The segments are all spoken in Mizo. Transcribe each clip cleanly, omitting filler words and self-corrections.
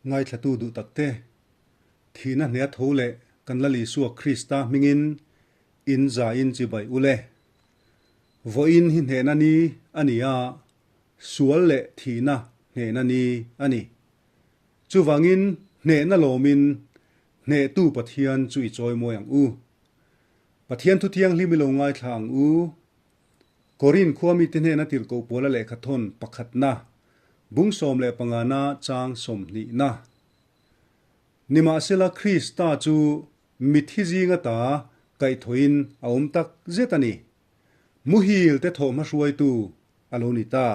Ngaithlatu duh takte, thihna hnea tho leh kan Lal Isua Krista hmingin in zain chibai u le. Vawiin hi hnehna ni a ni a, sual leh thihna hnehna ni a ni. Chuvangin hnehna lawmin hnehtu Pathian chu i chawimawi ang u. Pathian thu thianghlim i lo ngaithla ang u. Korin khua mite hnena tirhkoh pawla lehkhathawn pakhatna, bung 15 na chang 20 na. Nimahsela Krista chu mitthi zinga ta kaihthawhin a awm tak zet a ni. Muhil te thawhhma hruaitu a lo ni ta.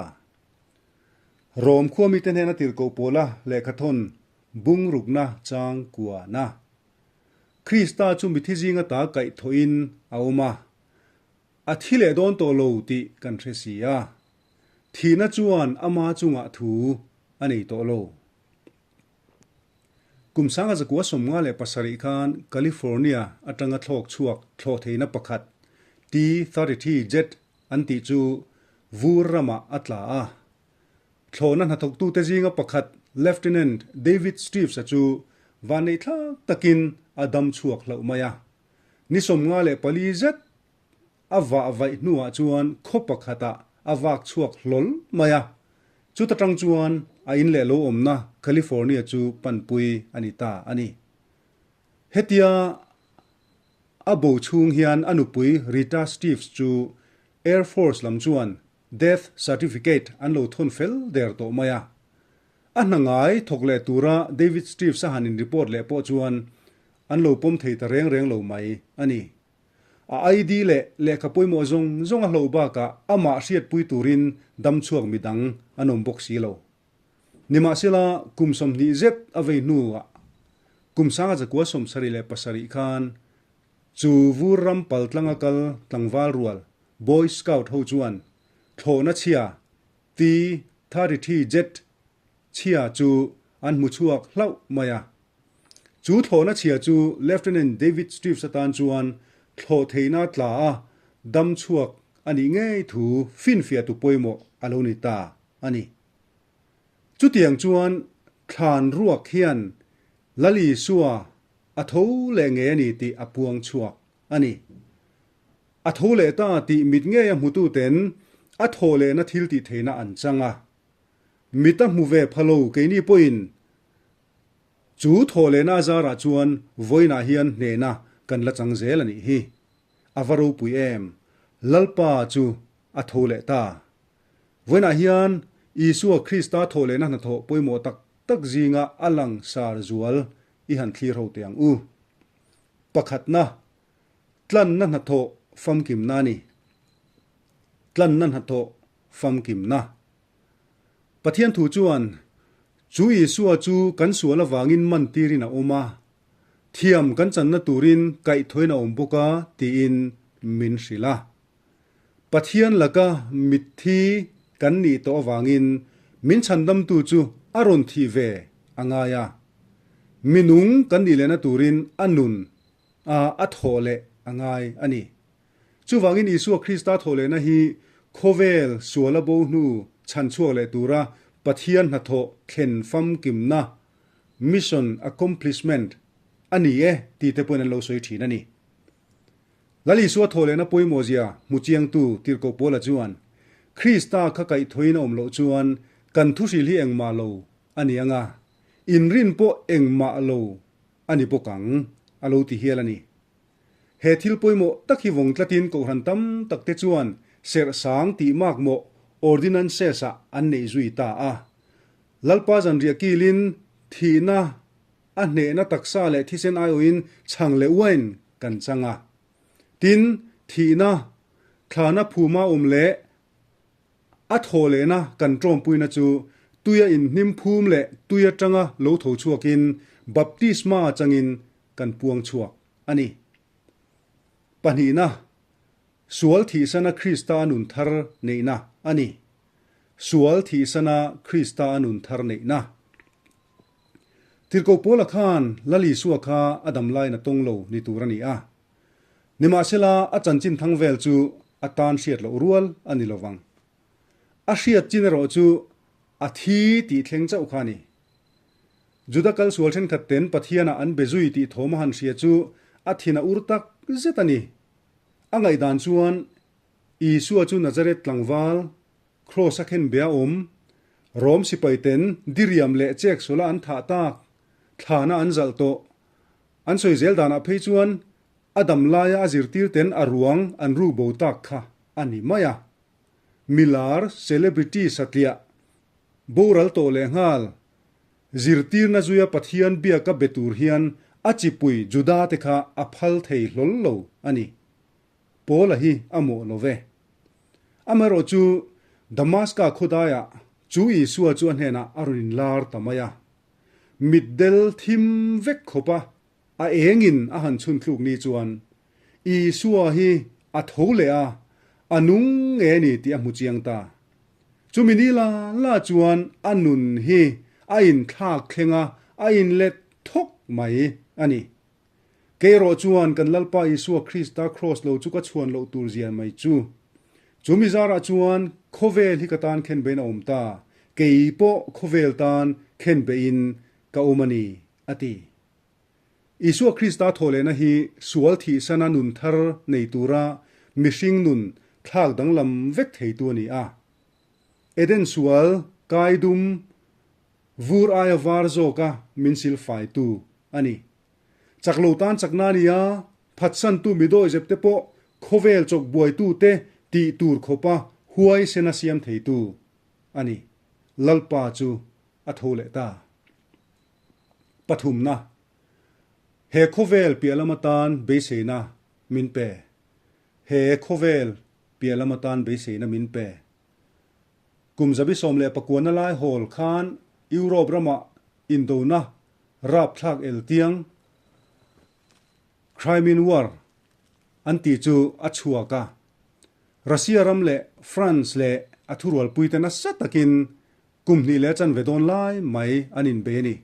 Rom khua mite hnena tirhkoh pawla lehkhathawn bung rukna chang kua na. Krista chu mitthi zinga ta kaihthawhin a awm a. A thi leh dawn tawh lo tih kan hre si a, thihna chuan ama chungah thu a nei tawh lo. Kum sanga zakua 57 khan California atanga thlawk chhuak thlawh theihna pakhat T-33 jet an tih chu vur ramah a tla a. Thlawhna hnathawktute zinga pakhat Lieutenant David Steeves-a chu vanneihthlak takin a dam chhuak hlauh mai a. Ni 54 zet a vah vaih hnuah chuan khaw pakhatah a vak chhuak hlawl mai a, chuta tang chuan a in leh lo awmna California chu panpui a ni ta a ni. Hetia a bo chhung hian a nupui Rita Steeves chu Air Force lam chuan death certificate an lo thawn fel der tawh mai a. A hna ngai thawk leh tura David Steeves a han in report leh pawh chuan an lo pawm thei ta reng reng lo mai a ni. A ID leh lehkha pawimawh zawng zawng a hloh bakah amah hriatpui turin damchhuak midang an awm bawk si lo. Nimahsela, kum 20 zet a vei hnuah kum 1977 khan chu vur ram pal tlanga kal tlangval rual Boy Scout ho chuan thlawhna chhia T-33 jet chhia chu an hmu chhuak hlauh mai a. Chu thlawhna chhia chu Lieutenant David Steeves atan chuan thlawh theihna tla a dam chhuak a nih ngei thu finfiahtu pawimawh a lo ni ta a ni. Chutiang chuan thlan ruak hian Lal Isua a tho leh ngei a ni tih a puang chhuak a ni. A tho leh ta tih mit ngei a hmututen a thawh lehna thil tih theihna an chang a. Mit a hmu ve pha lo keini pawhin chu thawh lehna a zarah chuan vawiinah hian hnehna kan la chang zel a nih hi. A va ropui em! Lalpa chu a tho leh ta. Vawiinah hian Isua Krista thawh lehna hnathawh pawimawh tak tak zinga a lang sar zual i han thlir ho teh ang u. Pakhatna, Tlanna hnathawh famkimna a ni. Tlanna hnathawh famkimna. Pathian thu chuan, Chu Isua chu kan sual avangin man tirin a awm a, thiam kan channa turin kaihthawin a awm bawk a, tiin min hrilh a. Pathian laka mitthi kan nih tawh avangin min chhandamtu chu a rawn thih ve a ngai a. Minung kan nih lehna turin a nun a a thawh leh a ngai a ni. Chuvangin Isua Krista thawh lehna hi khawvel suala bo hnu chhan chhuak leh tura Pathian hnathawh thlen famkimna, mission accomplishment, a ni e tih te pawhin an lo sawi thin a ni. Lal Isua thawh lehna pawimawhzia hmu chiangtu Tirhkoh Paula chuan, Krista kha kaihthawhin a awm loh chuan kan thuhril hi engmah lo a ni ang a, inrin pawh engmah lo a ni bawk ang, a lo ti hial a ni. He thil pawimawh tak hi vawng tlatin kohhran tam tak te chuan serh sang tih makmawh ordinances-ah an neih zui ta a. Lalpa zanriah kilin thihna a hnehna taksa leh thisen aiawhin chhang leh uain kan chang a. Tin, thihna, thlana phuma awm leh A thaw lehna kan ṭawmpuina chu tuia inhnim phum leh tui aṭanga lo tho chhuakin baptisma changin kan puang chhuak a ni. Pahnihna, Sual thihsana Krista a nun thar neihna a ni. Sual thihsana Krista a nun thar neihna. Tirhkoh Paula khan Lal Isua kha a dam laiin a tawng lo ni tur a ni a. Nimahsela, a chanchin thang vel chu a tan hriat loh rual a ni lovang. A hriat chin erawh chu a thi tih thleng chauh kha a ni. Juda kal sual thenkhat ten Pathianah an be zui tih thawm a han hria chu a thin a ur tak zet a ni. A ngaihdan chuan Isua chu Nazareth tlangval, Kraws a khen be a awm, Rom sipai ten diriam leh chek sawla an thah tak, thlana an zalh tawh. An sawi zel danah phei chuan a dam laia a zirtir ten a ruang an ru bo tak kha a ni mai a. Milar, celebrity, satliah, boral tawh leh nghal, zirtirna zuia Pathian biaka be tur hian a chipui Juda te kha a phal thei hlawl lo a ni. Paula hi a mawh lo ve. Amaherawh chu Damaska khawdaiah chu Isua chu a hnenah a rawn inlar ta mai a. Mitdel thim vek khawpa a engin a han chhun thluk ni chuan Isua hi a tho leh a, a nung nge ni tih a hmu chiang ta. Chumi ni la la chuan a nun hi a inthlak thleng a, a inlet thawk mai a ni. Kei erawh chuan kan Lalpa Isua Krista kraws lo chu ka chhuan loh tur zian mai chu. Chu mi zarah chuan khawvel hi ka tan khenbein a awm ta, kei pawh khawvel tan khenbein ka awm a ni, a ti. Isua Krista thawhlehna hi sual thihsana nun thar nei tura mihring nun thlak danglam vek theitu a ni a. Eden sual kai dum vur aia var zawka min silfaitu a ni. Chak lo tan chakna a ni a, phatsantu midawizep te pawh khawvel chawk buaitute tih tur khawpa huaisen a siam theitu a ni. Lalpa chu a tho leh ta. Pathumna, He khawvel piah lam atan beiseina min pe. He khawvel piah lam atan beiseina min pe. Kum 19 na lai hawl khan Europe ramah indona rapthlak eltiang, Crimean War, an tih chu a chhuak a. Russia ram leh France leh a thurualpuite nasa takin kum hnih leh chanve dawn lai mai an inbei a ni.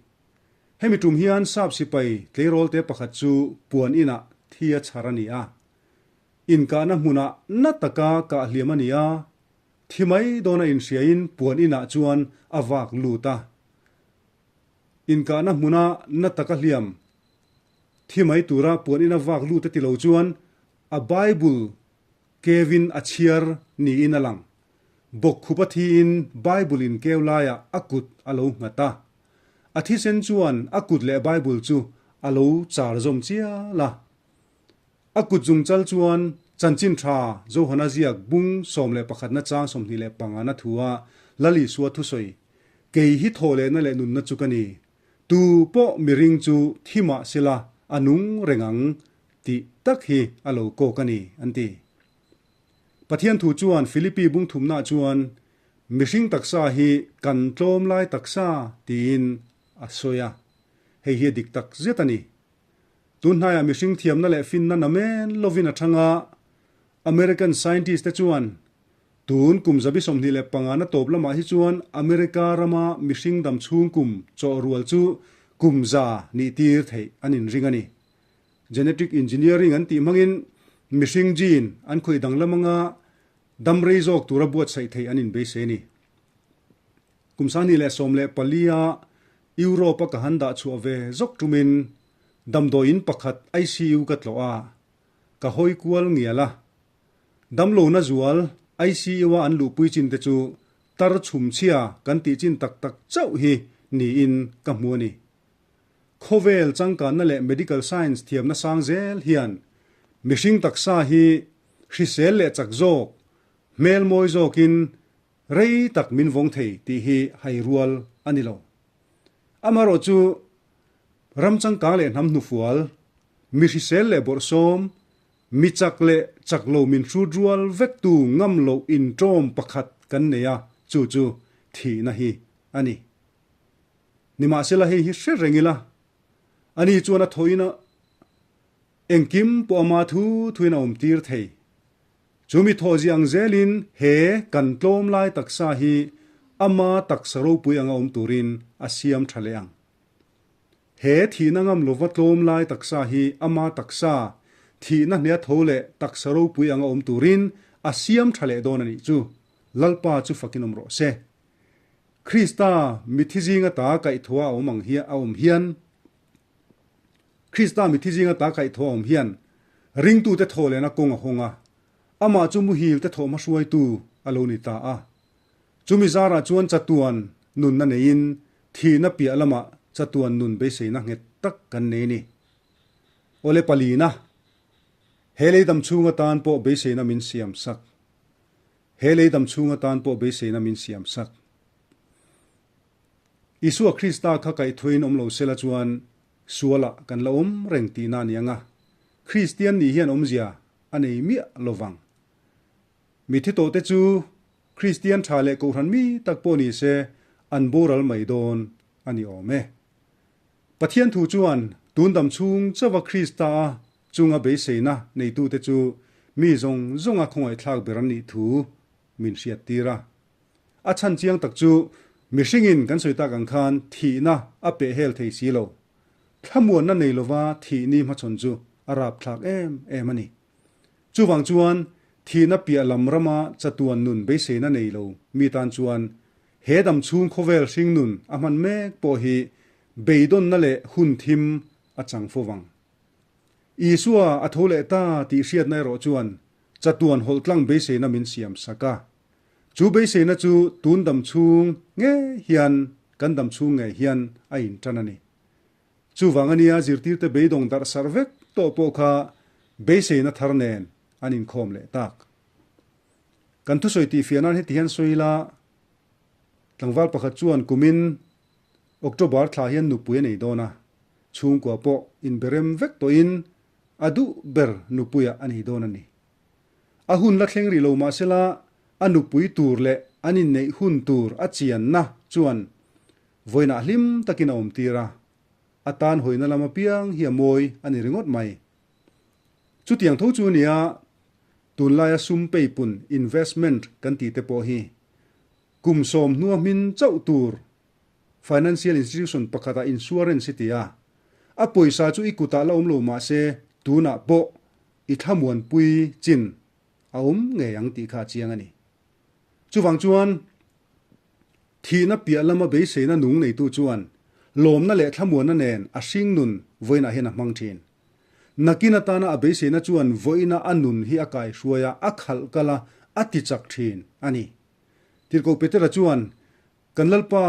Hemi tum hian sap sipai tleirawlte pakhat chu puan inah thi a chhar a ni a. Inkahna hmunah na taka kah hliam a ni a, thi mai dawna inhriain puan inah chuan a vak lut a. Inkahna hmuna na taka hliam thi mai tura puan ina vak lut a ti lo chuan a Bible kevin a chhiar niin a lang. Bawkkhup a thiin Bible inkeu laiah a kut a lo nghat a. A thisen chuan a kut leh Bible chu a lo char zawm chial a. A kut zungchal chuan Chanchin Tha Johana ziak bung 11 na chang 25 na thua Lal Isua thusawi, Kei hi thawhlehna leh nunna chu ka ni, tu pawh miring chu thi mah sela a nung reng ang, tih tak hi a lo kawk a ni, an ti. Pathian thu chuan Philippi bung thumnaah chuan mihring taksa hi kan tlawm lai taksa tiin a sawi a, hei hi a dik tak zet a ni. Tunhnaiah mihring thiamna leh finna namen lovin a thang a, American scientist te chuan tun kum 25 na tawp lamah hi chuan America rama mihring dam chhung kum chawh rual chu kum za nih tir theih an inring a ni. Genetic engineering an tih hmangin mihring gene an khawih danglam anga dam rei zawk tura buatsaih theih an inbeisei a ni. Kum 2014 a Europe-a ka han dah chhuah ve zawk tumin damdawiin pakhat ICU ka tlawh a, ka hawi kual ngial a. Damlona zual ICU-a an luhpui chin te chu tar chhumchhia kan tih chin tak tak chauh hi niin ka hmu a ni. Khawvel changkanna leh medical science thiamna sang zel hian mihring taksa hi hrisel leh chak zawk, hmel mawi zawkin Rei tak min vawng thei tih hi hai rual a ni lo. Amaherawh chu ram changkang leh hnam hnufual, mi hrisel leh bawrhsawm, mi chak leh chak lo min hrut rual vektu ngam loh inṭawm pakhat kan nei a, chu chu thihna hi a ni. Nimahsela hei hi hre reng ila, ani chuan a thawhin a engkim pawh ama thu thuin a awmtir thei. Chu mi thawhzia ang zelin he kan tlawm lai taksa hi ama taksa ropui anga awm turin a siam tha leh ang. He thihna ngam lova tlawm lai taksa hi ama taksa thihna hnea tho leh taksa ropui anga awm turin a siam tha leh dawn a nih chu. Lalpa chu fakin awm rawh se. Krista mitthi zinga ta kaihthawh a awm ang hian a awm hian Krista mitthi zinga ta kaihthawh a awm hian ringtute thawhlehna kawng a hawng a, amah chu muhil te thawh hmahruaitu a lo ni ta a. Chumi zarah chuan chatuan nunna neiin thihna piah lamah chatuan nun beiseina nghet tak kan nei ni. Awle palina, he lei dam chhung atan pawh beiseina min siam sak. He lei dam chhung atan pawh beiseina min siam sak. Isua Krista kha kaihthawhin awm lo sela chuan sualah kan la awm reng tihna a ni ang a, Kristian nih hian awmzia a nei miah lo vang. Mithi tawhte chu Kristian tha leh kohhran mi tak pawh ni se an boral mai dawn a ni awm e. Pathian thu chuan tun dam chhung chauha Krista a chunga beiseina neitute chu mi zawng zawnga khawngaihthlak ber an nih thu min hriattir a. A chhan chiang tak chu mihringin kan sawi tak ang khan thihna a peh hel thei si lo. Thlamuanna nei lova thih ni hmachhawn chu a rapthlak em em a ni. Chuvang chuan thihna piah lam rama chatuan nun beiseina nei lo mi tan chuan he dam chhung khawvel hring nun a hman mek pawh hi beidawnna leh hun thim a chang fo vang. Isua a tho leh ta tih hriatna erawh chuan chatuan hawlh tlang beiseina min siam sak a. Chu beiseina chu tun dam chhung ngei hian kan dam chhung ngei hian a intan a ni. Chuvang a nia zirtirte beidawng darh sarh vek tawh pawh kha beiseina thar nen an inkhawm leh tak. Kan thusawi tihfiah nan heti hian sawi ila, tlangval pakhat chuan kumin October thla hian nupui a nei dawn a, chhungkua pawh inberem vek tawhin a duh ber nupuiah a nei dawn a ni. A hun la thleng rih lo mahsela a nupui tur leh an inneih hun tur a chianna chuan Vawiinah hlim takin a awm tir a, a tan hawina lam apiang hi a mawi a ni ringawt mai. Chutiang tho chu nia tunlaia sum peipun, investment, kan tih te pawh hi kum sawm hnua hmin chauh tur financial institution pakhatah insurance i ti a, a pawisa chu i kutah la awm lo mah se tunah pawh i thlamuanpui chin a awm ngei ang tih kha a chiang a ni. Chuvang chuan Thihna piah lama beiseina nung neitu chuan lawmna leh thlamuanna nen a hring nun vawiinah hian a hmang thin. Nakin atana a beiseina chuan vawiina a nun hi a kaihruai a, a khalh kal a, a tichak thin a ni. Tirhkoh Petera chuan, Kan Lalpa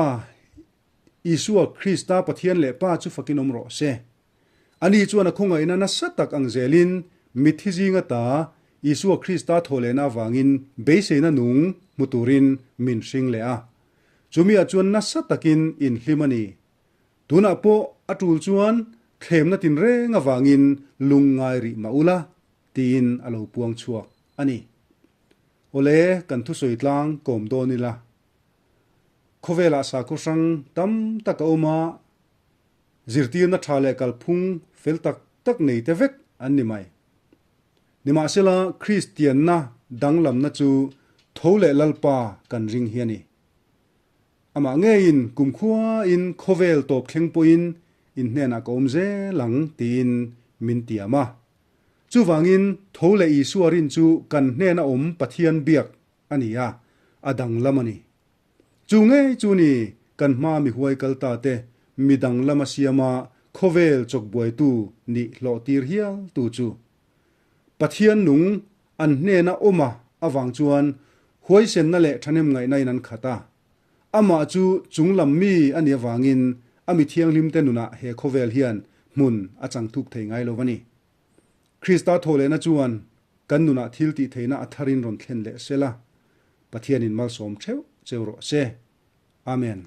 Isua Krista Pathian leh Pa chu fakin awm rawh se. Ani chuan a khawngaihna nasa tak ang zelin mitthi zinga ta Isua Krista thawhlehna avangin beiseina nung hmu turin min hring leh a. Chumiah chuan nasa takin inhlim a ni. Tunah pawh a tul chuan thlemna tinreng avangin lung ngai rih mah ula, tiin a lo puang chhuak a ni. Awle, kan thusawi tlang kawm dawn ila. Khawvelah sakhaw hrang tam tak a awm a. Zirtirna tha leh kalphung fel tak tak nei te vek an ni mai. Nimahsela, Kristianna danglamna chu tho leh Lalpa kan ring hi a ni. Amah ngeiin kumkhuain khawvel tawp thleng pawhin in hnenah ka awm zel ang tiin min tiam a. Chuvangin tho leh Isua rin chu kan hnena awm Pathian biak a ni a, a danglam a ni. Chu ngei chu ni kan hma mi huai kal ta te mi dang lama siama khawvel chawkbuaitu nih hlawh tir hial tu chu. Pathian nung an hnena awma avang chuan huaisenna leh thahnem ngaihna in an khat a. Amah chu chunglam mi a nih avangin a mi thianghlim te nunah he khawvel hian hmun a chang thuk thei ngai lo a ni. Krista thawhlehna chuan kan nunah thil tih theihna a tharin rawn thlen leh sela, Pathianin malsawm theuh cheu rawh se. Amen.